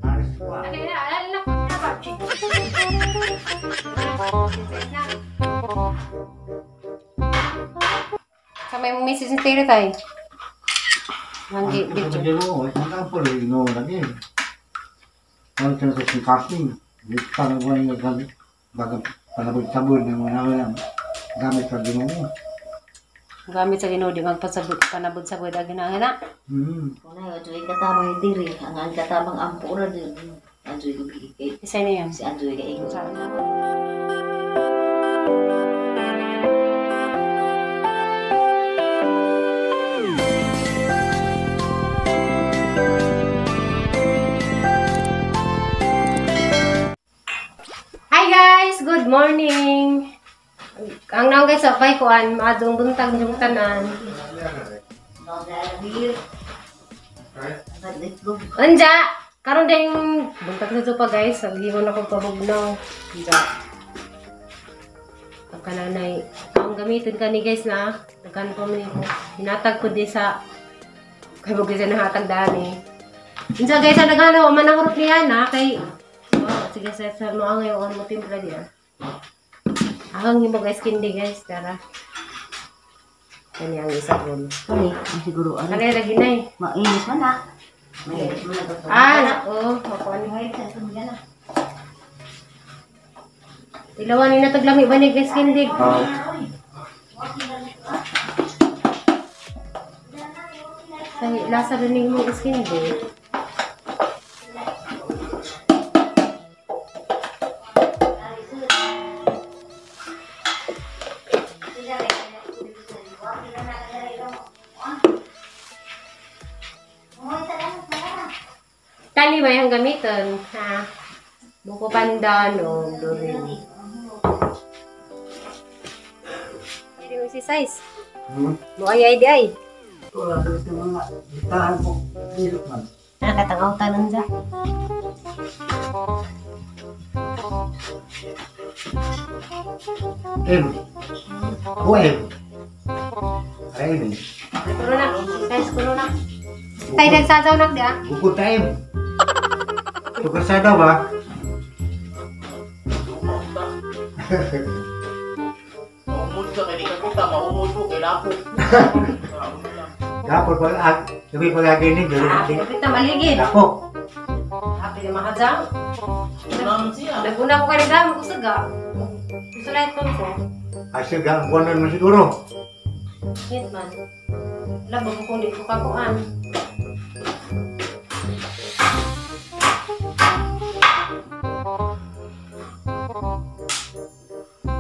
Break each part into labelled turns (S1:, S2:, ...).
S1: Aris pa.
S2: Ano na, alala na na ba? Na. Sa may misis ni Tere tayo. Hanggi
S1: Ang
S2: video.
S1: Ginoo, ang po rin Ginoo lagi. Ang sa singkasing, dito na ko yung gamit, bagang panabod-sabod ng mga naman gamit sa Ginoo.
S2: Gamit sa Ginoo di magpasabot panabot-sabot ang ginangana.
S3: Kuna, adyoy katabang diri. Ang katabang ampo ra diri. Adyoy gabi kay
S2: Isa na yan.
S3: si adyoy kay ingon.
S2: Hi guys! Good morning! Ang naong guys, sa pay kuan, maadong buntag yung tanan. Anja! Karon din buntag na to pa guys, naghingon ako pabugnaw. Anja. Ang kananay, ang gamitin kani guys na, nagkan pa man ko. Hinatag ko din sa kay bugay sa nahatag dani. Unsa guys, ang naghano man ang hurot niya na kay oh, sige sa mga ngayon mo timpla diya. Akang himo guys kindi guys, tara. Kani ang isa ron.
S3: Kani, ang siguro ano.
S2: Kani lagi na eh.
S3: Mainis man na. Mainis man na.
S2: Ah, nako, makuan.
S3: Ay, sa tumga na.
S2: Tilawan ni nataglami ba ni guys kindig? Sa lasa rin mo guys kindig. Tali ba yung gamiton? Ha? Buko pandan o lurin. Pwede mo si size. Mo ay ay di ay.
S1: Wala sa ito mga gitahan ko. Dilo man.
S2: Nakatangaw tanan dyan.
S1: M. O M. Ay, M.
S2: Kuno na. Size kuno na. Tay nagsasaw na di ah.
S1: Bukod ta M. Tukar sa daw ba?
S4: Maumod ka, kay di ka kuta, maumod ko, kay lako.
S1: Dapat pag ag, sabi pag agini, dali
S2: Ah,
S1: natin.
S2: kita maligid.
S1: Dako.
S2: Happy na makajang.
S4: Naman siya.
S2: Naguna ko kanina, kusog ah. Gusto na itong ko.
S1: Asya ga, buwanan mo siguro.
S2: Hit man. Wala, bago kong di ko kakuan.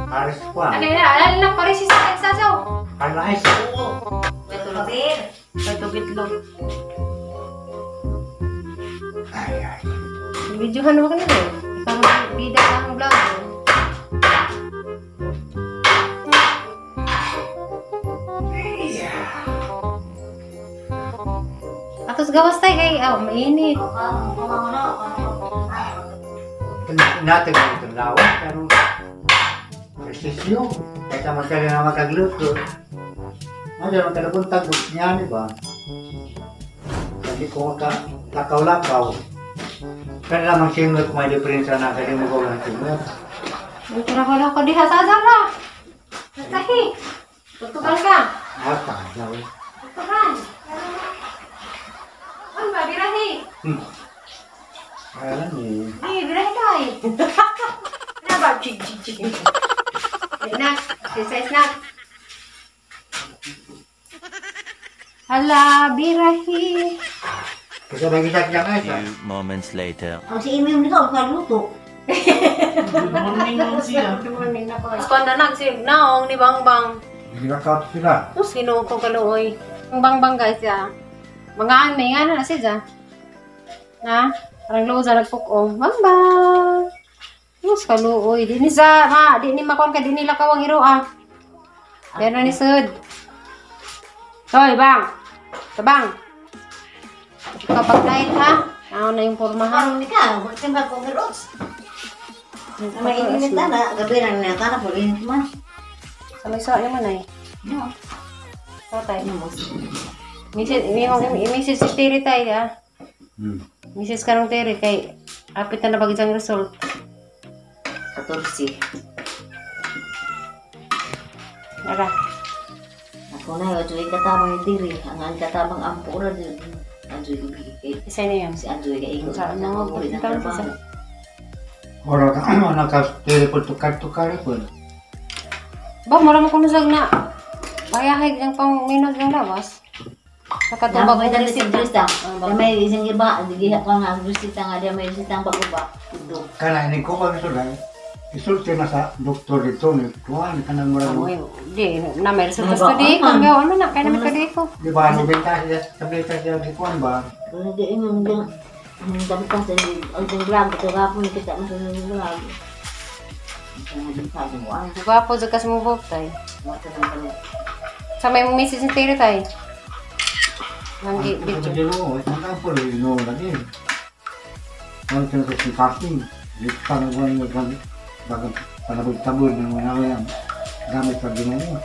S1: Aris pa.
S2: Ano na, alala na, pare si sa nagsasaw.
S1: Alais.
S4: Oo.
S2: May tulog. May tugitlog.
S1: Ay, ay.
S2: Videohan mo ka na eh. Ikaw ang bida sa akong vlog. Atos gawas tayo kay, oh, mainit.
S1: Natin ang itong lawa, pero presisyo. Kaya man kaya na makagluto. Ano naman kalabuntag, niya, di ba? Hindi ko maka lakaw-lakaw. Kaya lamang singot may diferensya na kaya mo ko ng singot.
S2: Ang tara ko diha sa na. Nasahi. Tutukan ka.
S1: Apa, daw.
S2: Tutukan. Ano ba, birahi?
S1: Alam eh.
S2: Ay, birahi tayo. Ano ba? Chig, chig, chig. Nak, exercise na. Hala, birahi.
S1: Kasi lagi sa kanya nga
S5: Few moments later.
S3: Ang si Imi nito, ang luto.
S4: Good morning naman siya.
S2: Good morning na po. Kuan na nag naong ni Bangbang.
S1: Hindi ka kaut sila.
S2: Tapos Ginoo ko kaluoy. Ang Bangbang guys ya. Mga may nga na siya. Na, parang luo sa nagpukong. Bangbang. Tapos kaluoy. Di ni sa, ma, di ni makuan ka, di nila kawang hero ah. Yan na ni Sud. Hoy, bang. Tabang. Ikaw pag-diet ha. Ako na yung forma ha.
S3: Karon ni ka, wala ka ko oats. May init na na, gabi na na tara po init man.
S2: Sa may suwa naman ay.
S3: No.
S2: So tayo. Message si Terry tayo ah. Message ka nung Terry kay apit na nabagit ang result.
S3: 14.
S2: Ara.
S3: Ako na, Anjoy katabang yung diri. Ang katabang ampo ra din. Anjoy kay
S2: Isa na yan.
S3: si Anjoy kay ingon.
S2: Sa ano, punta sa
S1: Ora ka ana ka telepon tukar-tukar pun.
S2: Ba, mura mo kuno sag na. Payahay ang pang minus ng lawas. Sa katong
S3: Bagong
S2: bagong
S3: dali si
S2: resita.
S3: Drista.
S2: Ah,
S3: Di may isang iba, giha ko nga ang resita nga di may resita ang bago ba. Ito.
S1: Kana ini ko pa sudah. Isulti na sa doktor dito ni kuan kanang mura mo.
S2: Amoy, di, na may resulta sa di ko. Gawa man na, kaya naman ka di ko.
S1: Di ba ano benta siya tableta siya di kuan ba?
S3: Kung di ingon nga ang damtas ang vlog ito gapon kita mo sa vlog. Ang
S2: Gwapo, jud ka sa mong buhok tay.
S3: Mata ng kami.
S2: Sa may message ni Terry tay. Nanggi,
S1: Ang
S2: video.
S1: Ginoo, ang po Ginoo lagi. Ang sa singkasing, di pa na ko yung gamit bagang panabog-tabod ng mga gamit sa Ginoo.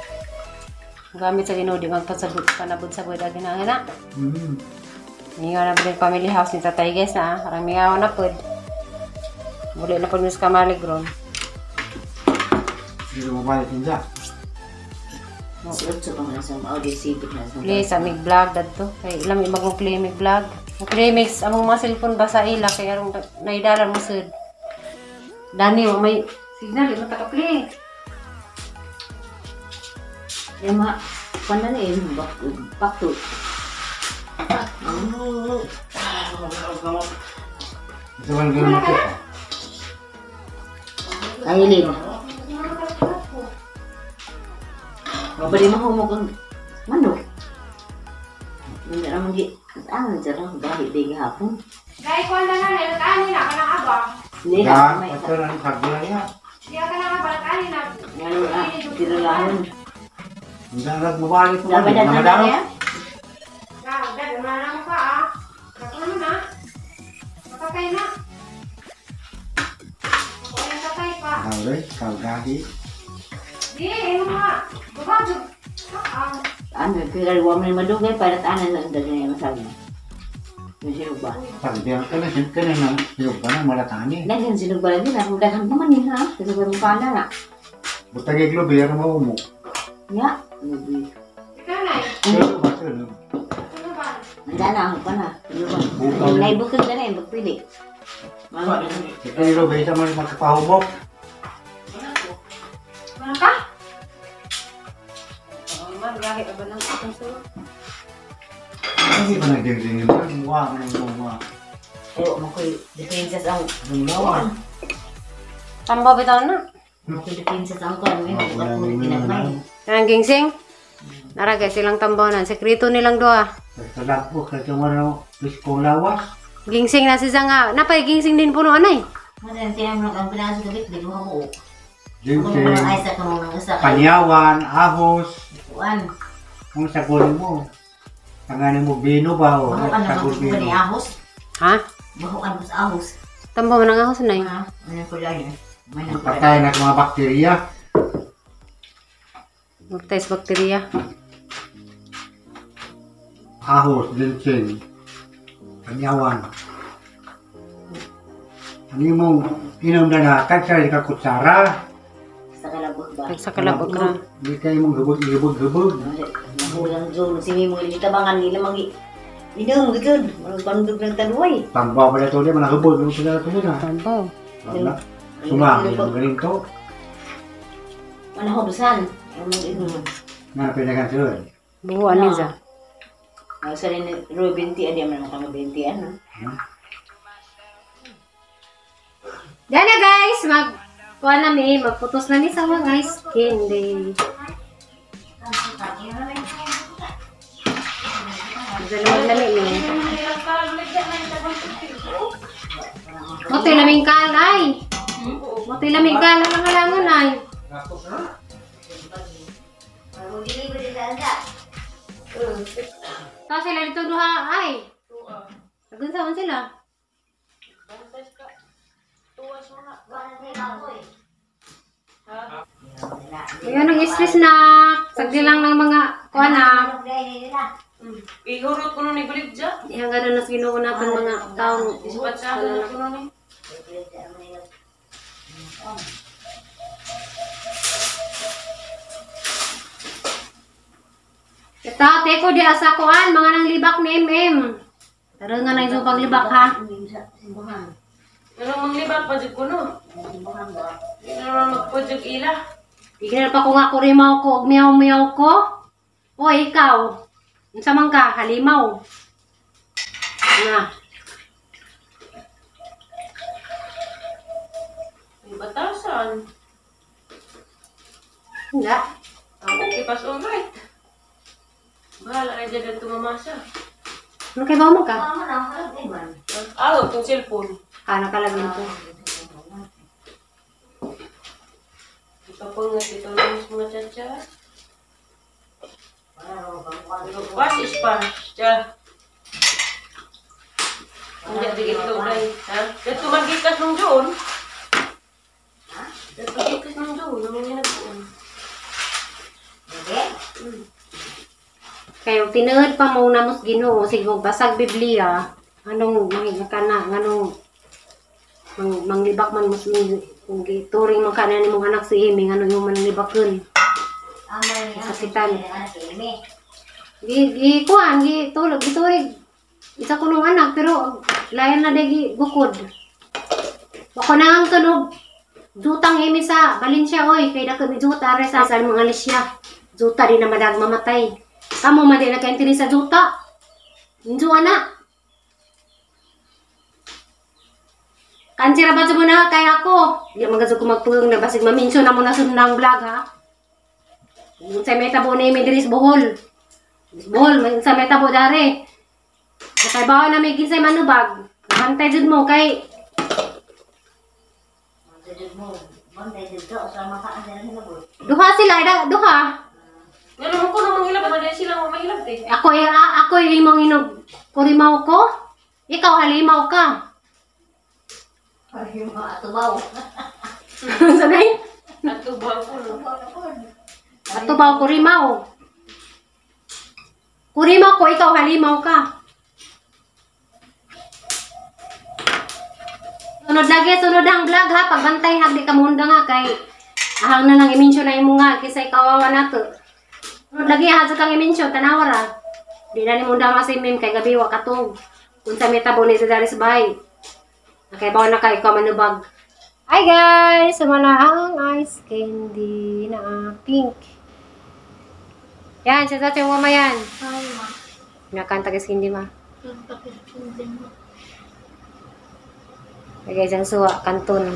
S2: Gamit sa Ginoo di magpasabot panabot-sabot agi na na. Mingaw na pud family house ni Tatay guys na. Parang mingaw na pud. Muli na pud mis kamalig ron.
S1: Di mo balik inja.
S3: Si Otso pa nga sa audio sipit na sa.
S2: Please, amig vlog dadto. Kay ilang imag mo mig vlog. Mo among mga cellphone ba sa ila kay arong naidalan mo sud. Dani wa may signal di man ta ka play.
S3: Yung mga panan eh, bakto.
S1: Sa wala ganun ko.
S3: Kailin. Mabali mahumog ang manok. Hindi naman gi... Ano dyan lang, dahil di gahapon.
S2: Dai ko na na nagkaani na kanang aba.
S3: Hindi
S1: Ya,
S3: may
S1: ito na ang kagulaya.
S2: Diya ka na aba nagkaani na.
S3: Ano na, tiralahon.
S1: Hindi na magbalik mo.
S3: Dapat na
S1: Namadaro.
S3: na
S2: Na, dad, wala na mo ka ah. Ano na? Matatay na. Ako yung tatay pa.
S1: Daway, kagahi.
S2: Di, ano nga. Baba, jud. Ah,
S3: Ano, kaya huwag mo na madugay para tanan na ang dagay na masabi. Yung sinog ba?
S1: Pagbiyan ka na, siyempre na na, siyog ka na, malatani.
S3: Daghan sinog ba lagi na? Kung daghan naman eh, ha? Kasi kung pala na.
S1: Butang iglo, biyar mo mo.
S3: Ya, lubi.
S2: Ikaw na eh.
S1: Pero, basta, no?
S2: Ano ba?
S3: Handa na, ako pa na. Ano ba?
S1: Bukaw.
S3: Naibukag na na eh, magpili. Mga
S1: Ito yung lobe, isa man magkapahubok.
S2: Wala ka? Oo, man, gahi ka ba ng itong sulod?
S1: Hindi ba nagdingding yun? Mukha ka ng mukha.
S3: Ayo, makoy depensa sa ang
S1: Ang lawa.
S2: Tambaw bitaw na.
S3: makoy depensa sa ang kuan, may
S1: Wala
S3: bukat mo
S1: nang
S3: ginagmay.
S2: Ang gingsing. Nara guys, silang tambaw na. Sekreto nilang duha.
S1: Basta lang po, kahit yung ano, biskong lawas.
S2: Gingsing na si nga. Napay gingsing din puno anay.
S3: Madan tiyan mo ang pinaso gabit, di mo mo. Kung
S1: Gingsing,
S3: mga ay sa kanong nang isa kay
S1: panyawan, ahos.
S3: kuan.
S1: Kung sagol mo. Tanganin mo bino ba o
S3: Bahuan na
S1: sagol
S3: ko ni
S1: bino.
S3: ahos.
S2: Ha?
S3: Bahuan ko sa ahos.
S2: Tambaw man ang ahos na.
S3: Ha? Ano ko lang yun? May nang
S1: Patay na ang mga bakterya.
S2: Magtais bakterya.
S1: Ahos, ginseng, panyawan. Ano mong inom na na, tagsa ka kutsara.
S3: Sa kalabot ba?
S2: Sa kalabot na.
S1: Hindi kayo mong hubog-hubog-hubog.
S3: Mahulang zone si Mimo tabangan nila magi. Inom gud. Mga bandog ng taluay.
S1: Tambaw pala ito ulit, mga hubog. Ano pala ito ulit ha?
S2: Tambaw.
S1: Wala. Sumami ang galing to.
S3: Manahobusan. Ang mga inom.
S1: Nga pinagan sila.
S2: Buhuan ni za.
S3: Ang sa rin ro 20 adi man kami 20 ano.
S2: Yan na guys, mag kuha na mi, magputos na ni sa mga guys. Candy. Dalawa lami ni. Motoy laming kal ay. Motoy laming kal ang halangan ay. Ta sila dito duha ay. Agun sa man sila. Ayun ang stress na. Sagdi lang ng mga kuha na.
S5: Ihurot ko nun ni Guligja.
S2: Ihangganan na sa Ginoo natin mga taong
S5: Dispatsahan ko nun eh.
S2: Ito, teko di asa kuan, mga nang libak ni MM. Tara nga na yung paglibak ha.
S5: Pero manglibak pa jud ko no. Hindi na naman magpudyog ila.
S2: Bigyan pa ko nga kurimaw ko, og miyaw-miyaw ko. O, ikaw. Unsa man ka, halimaw. Na.
S5: May batasan.
S2: Hindi.
S5: Ang okay pas alright. Bahala na dyan ang tumamasa.
S2: Ano kay ba mo ka?
S5: Ah, itong cellphone.
S2: Ah, nakalagay ko.
S5: Ipapungat ito lang sa mga tsatsa. Pas is pas. Tsa. Hindi, di ito day. Ha? Dito magikas nung doon. Dito magikas nung doon. Nung mga nagdoon.
S2: Kayo, tinuod pa mo na mos Ginoo, sige basag Biblia. Anong mangita ka na, anong manglibak man mos kung gituring man ka na nimong anak si Amy, ano yung manlibakon. Sakitan. Gi gi kuan gi tulog giturig. Isa ko nung anak pero layan na dagi bukod. Bako na ang tunog jutang Amy sa Valencia oy kay dako mi juta re sa mga Alicia. Juta di na madag mamatay. Kamo man di na kaintindi sa juta. Injo ana. Kansira ba mo na kay ako? Di man ko magpulong na basig ma-mention na mo na sundang vlog ha. Kung sa meta bo ni diri sa Bohol. Bohol, may sa meta bo dare. Kay bawa na may kinsay manubag. Bantay jud mo kay duha sila, duha.
S5: Nga naman ko nung manghilab. Madali sila mamahilab eh.
S2: Ako eh, ako imong inog kurimaw ko. Ikaw halimaw ka. Sanay?
S5: At tubaw ko no.
S2: Ato ba kurimaw? Kurimaw ko, ikaw halimaw ka. Sunod lagi, sunod ang vlog ha. Pagbantay ha, di ka munda nga kay ahang na lang i-mention na imo nga kisay kawawa na to. Sunod lagi ha, sa kang i-mention, tanawa ra. Di na ni munda nga si Mim kay gabi wa katog. Kung sa metabo ni sa dari sa bahay. Nakaibaw na ka, ikaw manubag. Hi guys! Sumala ang ice candy na pink. Yan, siya sa yung mama yan. Nakanta ka candy ma. Lagay dyan suwa, kanton.